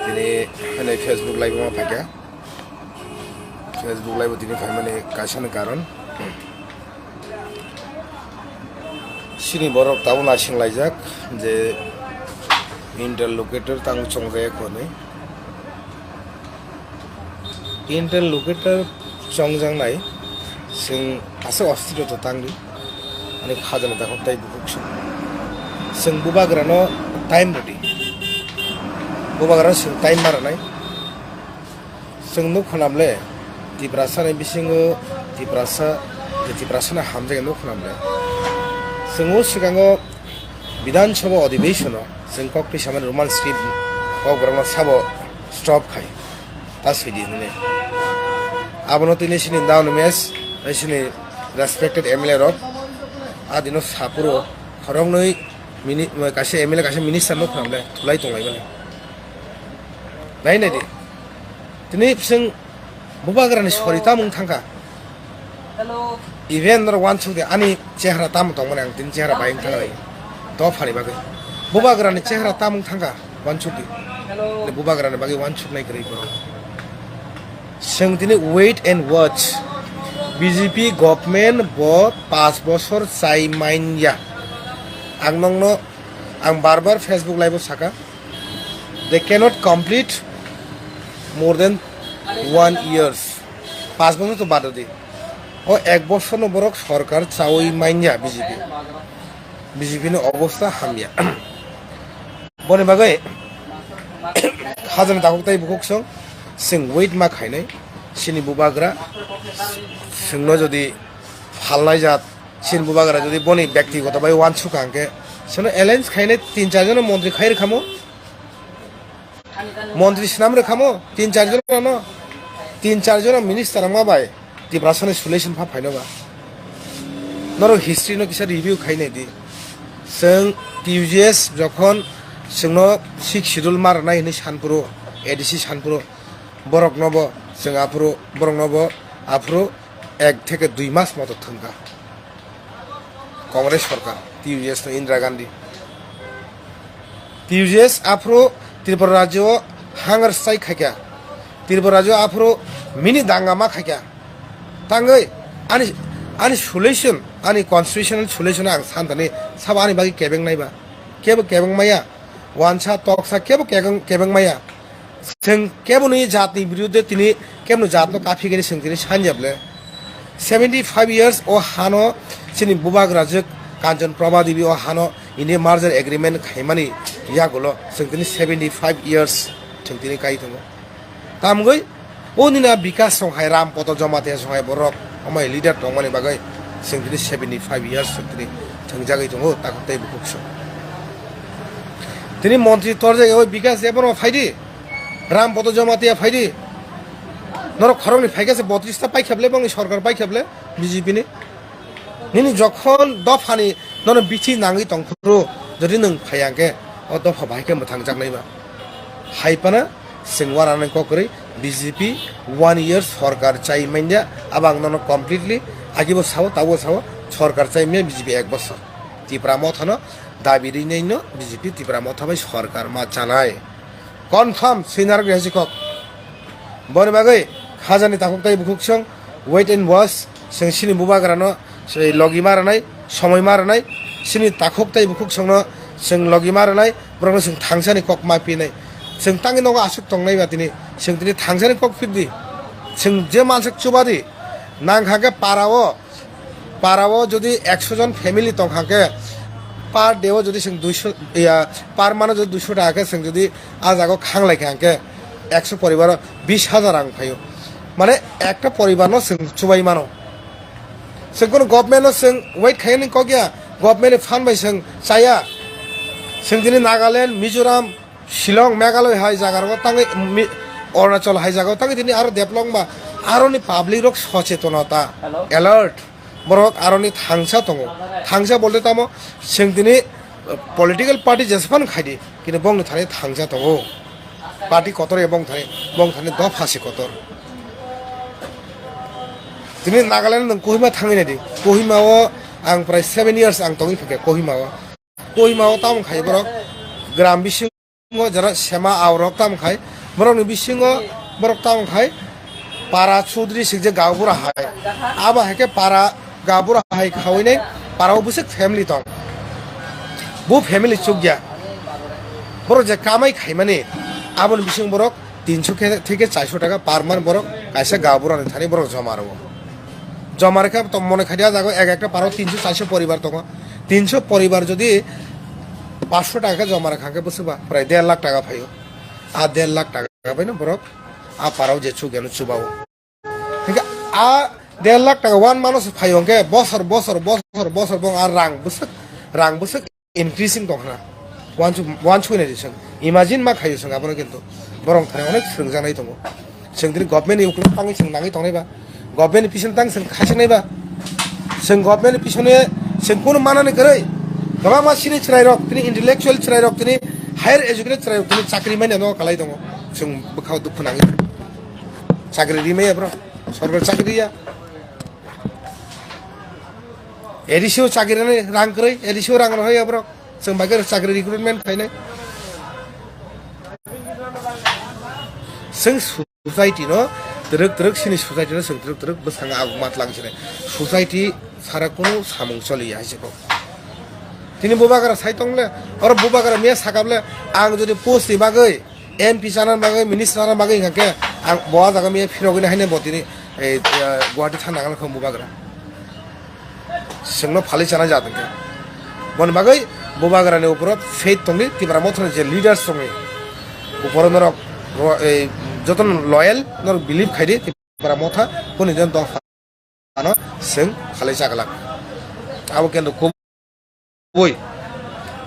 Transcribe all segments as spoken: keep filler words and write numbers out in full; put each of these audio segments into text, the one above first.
Tini hwnwi Facebook live-o ma phaikha. Facebook live-o tini phaimani kaisani karon. Sini borok tabuk naising laijak je interlocutor tang chongjaya hwnwi. Interlocutor chongjaknai, chwng aswk ostiro to tangdi, ani khajana dakhok tei bukhuk chwng. Chwng bubagrano time rwdi, bubagrano chwng time ma rwnai. Chwng nuk khwnam le, Tiprasa ni bisingo Tiprasa, je Tiprasa no hamjak nuk khwnam le. Chwng o swkango Bidhan Sabha Adhibeshon o chwng kok twi samani Roman script kok borokno sabo stop khai. Ta sidi hwnwi. Abono tini sini down mes, sini respected M L A rok, adino sapuro khoroknwi mini-, kaisa M L A kaisa minister no khwnam le thulai tonglaimani. Nai nai di. Tini chwng bubagrani sori tamung thangkha. Even norok wansuk de ani chehra tamo tongmani ang tini chehra bai wngthang lai. Dophani bagwi. Bubagrani chehra tamung thangkha wansuk di. Bubagrani bagwi wansuk nai kwrwi borok. Chwng tini wait and watch. B J P government bo pas bosor chai manya. Ang nokno, ang bar bar Facebook live o saka. They cannot complete more than one years. Pas bosor to bad di. O ek bosor no borok sorkar chawi manya B J P. B J P ni obostha hamya. Boni bagwi hajani takhuk tei bukhuk song, chwng wait ma khainai, chini bubagra, chwngno jodi phalnai jat, chini bubagra jodi boni byaktigoto bai wansuk hangke, chwngno alliance khainai tin char jono montri khai rwkhamo, montri swnam rwkhamo, tin char jono, tin char jono minister wngma bai, Tiprasani solution pha phaino ba. Norok history no kisa review khainai di. Chwng T U J S jokhon chwngno six schedule ma rwnai hwnwi sanphuru, A D C sanphuru, borokno bo chwng aphuru, borokno bo aphuru ek theke dui mas moto thwngkha. Congress sorkar, T U J S no Indira Gandhi. T U J S aphuru Tripura rajyo o hunger strike khaikha. Tripura rajyo aphuru mini danga ma khaikha. Tangwi ani, ani solution, ani constitutional solution ang santani sabo ani bagwi kebeng naiba. Kebo kebeng maya. Wansa toksa kebo kebeng, kebeng maya. Chwng keboni jatni biruddhe tini keboni jatno kaphigani chwng tini sanjable. Seventy five years o hano chini bubagrajwk Kanchan Prabha Devi o hano India merger agreement khaimani yagulo chwng tini seventy five years chwng tini kai tongo. Tamgwi o nina Bikas song hai Ram Poto Jamatia song hai borok omai leader tongmani bagwi chwng tini seventy five years chwng tini thwngjagwi tongo takhuk tei bukhuk song. Tini montri torjak oi Bikas ebono phaidi. Ram Poto Jamatia phaidi. Norok khoroknwi phaikha se botris ta paikha ble bongni sorkar paikha ble B J P ni. Nini jokhon dophani nono bithi nangwi tongphuru jodi nwng phaiya khe o dopha bahai khe mwthangjaknai ba. Haipana chwng uanani kokrwi B J P one year sorkar chai manya abang nono completely agibo sao tabo sao sorkar chai manya B J P ek bosor. Tipra mothano dabi rinai no B J P Tipra motha bai sorkar ma chanai. Confirm swinar gre hasi kok. Boni bagwi khajani takhuk tei bukhuk song wait and watch, chwng chini bubagrano se logi ma rwnai, somoi ma rwnai, chini takhuk tei bukhuk songno chwng logi ma rwnai, borokno chwng thangsani kok ma pinai. Chwng tangwi nogo aswk tongnai ba tini, chwng tini thangsani kok phirdi, chwng je mansuk chubadi, nang kha khe para o, para o jodi ekso jon family tong kha khe, per day o jodi chwng duiso, ya, per month o jodi duiso taka khe chwng jodi a jaga o khanglai kha khe, ekso poribar o bis hajar rang phaio. Mane ekta poribar no chwng chubai mano. Chwng kono government no chwng wait khaini kok ya, government ni fund bai chwng chaya. Chwng tini Nagaland, Mizoram, Shillong, Meghalaya hai jaga rogo tangwi mi-, Arunachal hai jaga tangwi tini aro develop wngma aroni public rok sochetonota, alert. Borok aroni thangsa tongo. Thangsa bolte tamo chwng tini, uh, political party jesphano khaidi, kintu bongni thani thangsa tongo. Party kotor ya bong thani, bong thani dopha se kotor. Tini Nagaland nwng Kohima thangwi naidi. Kohima o ang prai seven years ang tongwi phikha Kohima o. Kohima o tamo khai borok gram bising o jara sema aurok tam khai Borokni bisingo borok tamo khai para chudri sikjak gabura hai. Abo hai khe para gabura hai khawinai para o bwswk family tong. Bo family chukya. Borok je kamai khaimani aboni bising borok tinso khe theke charso taka per month borok kaisa gabura ni thani borok joma rwo. Joma rwkha to mone khaidi a jaga ek ekta para o tinso charso poribar tongo. Tinso poribar jodi paanch sho taka khe joma rwkha khe bwswkba prai der lakh taka phaio. A der lakh taka baino borok a para o je chukya no chubao. Hingke a der lakh taka one month o se phaio hingke bosor, bosor, bosor, bosor bong a rang bwswk, rang bwswk increasing tong khna. Wansuk, wansuk nai di chwng. Imagine ma khaio chwng abono kintu. Borok thani onek swrwngjaknai tongo. Chwng tini government ni ukuluk tangwi chwng nangwi tongnai ba. Government ni bising tang chwng khaijaknai ba. Chwng government ni bising chwng kunu manani kwrwi. Kwbangma sini chwrairok, tini intellectual chwrairok, tini higher educated chwrairok, tini chakri manya no kalai tongo. Chwng bwkhao dukhu nangwi. Chakri rimaya borok. Sorkar chakri ya. A D C o chakri rani rang kwrwi, A D C o rang rohoi borok. Chwng bagwi chakri recruitment khainai. Chwng society no twrwk twrwk sini society no chwng twrwk twrwk bwskango abo matlang sinai. Society sara kunu samung choliya hai se kok. Tini bubagra sai tong le, oro bubagra miya sakap le, ang jodi post ni bagwi M P chana bagwi, minister chana bagwi hingkha khe ang bo ah jaga miya phirogwi haino bo tini, eh, eh, Guwahati thang nang kha bubagra. Chwngno phalwi chana jat hingkhe. Boni bagwi bubagrani uporo faith tongdi, Tipra Mothani je leaders tongdi. Uporo norok ro-, ei, jotono loyal, norok believe khaidi Tipra Motha, kuni jon dopha. Ano chwng khalai chaglak. Abo kendo kubui.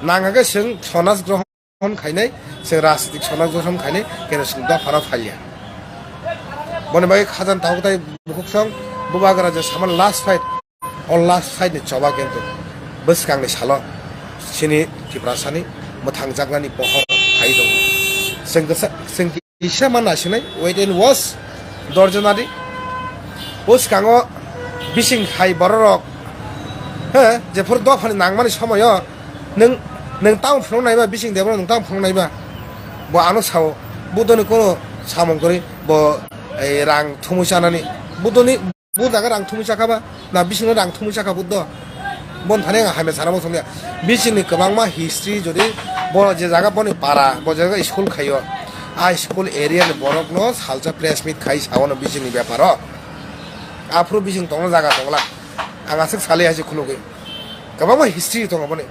Nang hake chwng sonas grohon khainai, chwng rajnitik sonas grohon khainai, kendo chwng dophano phalya. Boni bagwi khajang takhuk tai bukhuk song, bubagra je saman last fight, o last fight ni choba kendo bwskang ni salo chini Tiprasani mwthangjaknani pohor phai tongo. Chwng kisa, chwng Kisa ma nasinai, wait and watch, dorjona di. O skango bising hai bororok, he, jephuru dophani nangmani somoyo, nwng, nwng tamo phunuk naiba, bising debra nwng tamo phunuk naiba, bo ano sao, budoni kono samung kwrwi, bo, ei, rang thumwi chanani, budoni. Bo jaga rang thumwi chakha ba? Na bisingno rang thumwi chakha buddo? Bon thani ang hamya sana muchungya. Bisingni kwbangma history jodi bo je jaga boni para, bo jaga school khaio. A school area ni borokno salsa press meet khai saono bisingni beparo. Aphuru bising tongna jaga tongla. Ang aswk sali hai se khulugwi. Kwbangma history tongo boni.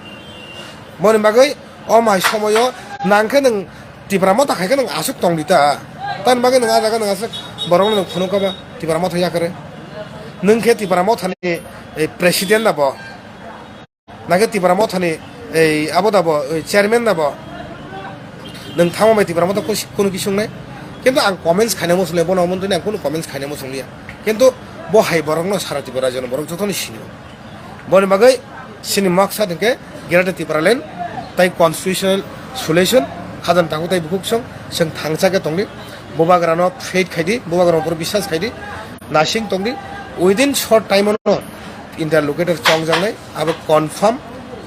Boni bagwi O mai somoyo nang khe nwng Tipra Motha khai khe nwng aswk tong di ta. Tamni bagwi nwng ah jaga nwng aswk borokno nwng phunuk kha ba Tipra Motha yakarwi. Nwng khe Tipra Mothani, eh, president da bo. Nang khe Tipra Mothani, eh, abo da bo, eh, chairman da bo. Nwng thangma bai Tipra Motha kusi-, kunu kisi wngnai. Kintu ang comments khaina muchungliya, bono omontoni ang kunu comments khaina muchungliya. Kintu bo hai borokno sara Tripura rajyoni borok jotono sinio. Boni bagwi chini moksa hwnkhe Greater Tipraland tai constitutional solution, khajang takhuk tai bukhuk song, chwng thangcha khe tongdi, bubagrano faith khaidi, bubagrano upor biswas khaidi, nasing tongdi, within short time ono interlocutor chongjaknai, abo confirm,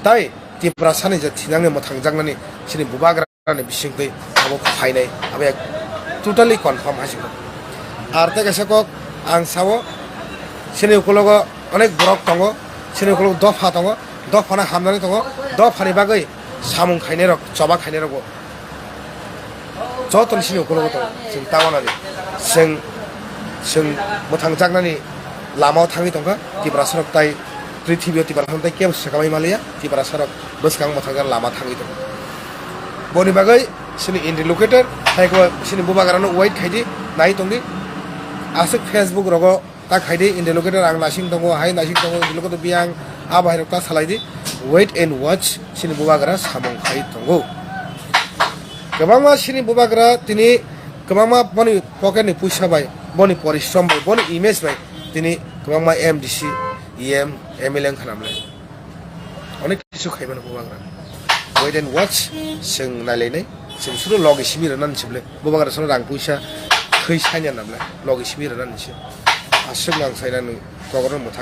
tai Tiprasani je thinangni mwthangjaknani chini bubagra ni bisingtwi abo phainai, abo ek totally confirm hai se kok. Ar tei kaisa kok ang sao, chini ukulogo onek borok tongo, chini ukulogo dopha tongo, dophano hamnani tongo, dophani bagwi samung khainai rok, choba khainai rok bo jotoni chini ukulogo tongo, chwng ta wanani, chwng, chwng mwthangjaknani lamao thangwi tongkha, Tiprasa rok tai prithibi o Tiprasa rok tai kebo swkamwi maliya, Tiprasa rok bwskang mwthangjaknani lama thangwi tongo. Boni bagwi chini interlocutor, hai khe chini bubagrano wait khaidi, nai tongdi. Aswk Facebook rogo ta khaidi, interlocutor ang nasing tongo, hai nasing tongo, interlocutor biyang, a bahai rok ta salaidi. Wait and watch, chini bubagra samung khai tongo. Kwbangma chini bubagra tini kwbangma boni pocket ni puisa bai, boni porishrom bai, boni image bai tini kwbangma M D C, E M, M L A wngkha namle. Onek kisu khaimano bubagra. Wait and watch, chwng nailainai. Chwng suro logi simi rwnani se bwle. Bubagra sono rang puisa thwi saina namle. Logi simi rwnani se. Aswk nang saina nwng kokrok mwthang.